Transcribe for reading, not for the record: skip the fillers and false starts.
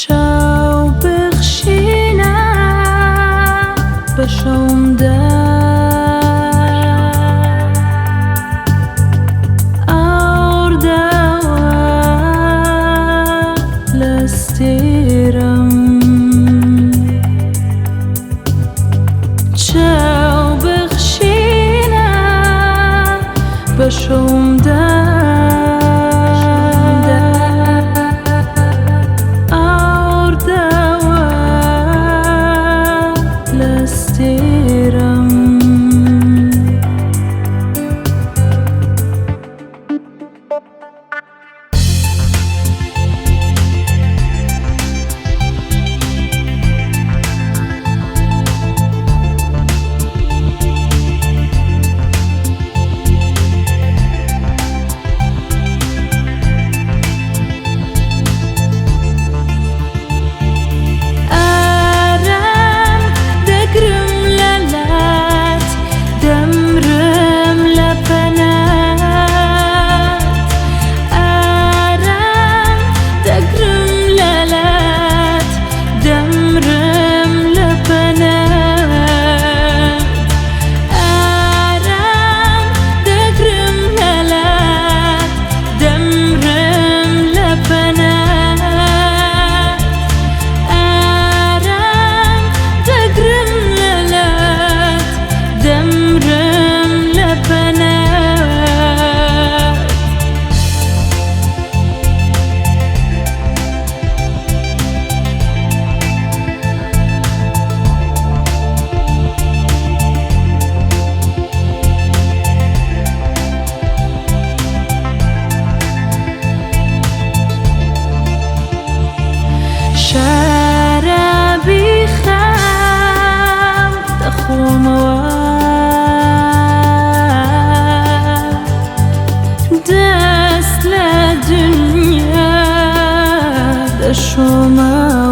چاو بەخشینە بە شەومدا، ئاوڕداوە لە ستێرم. چاو بەخشینە بە شەومدا، ئاوڕداوە لە ستێرم. ئارام دەگرم لە لات، دەمرم لە پەنات. ئارام دەگرم لە لات، دەمرم لە پەنات. ئارام دەگرم لە لات، دەمرم لە پەنات. ئارام دەگرم لە لات، دەمرم لە پەنات. شەرابی خەم دەخۆمەوە، دەست لە دنیا دەشۆمەوە.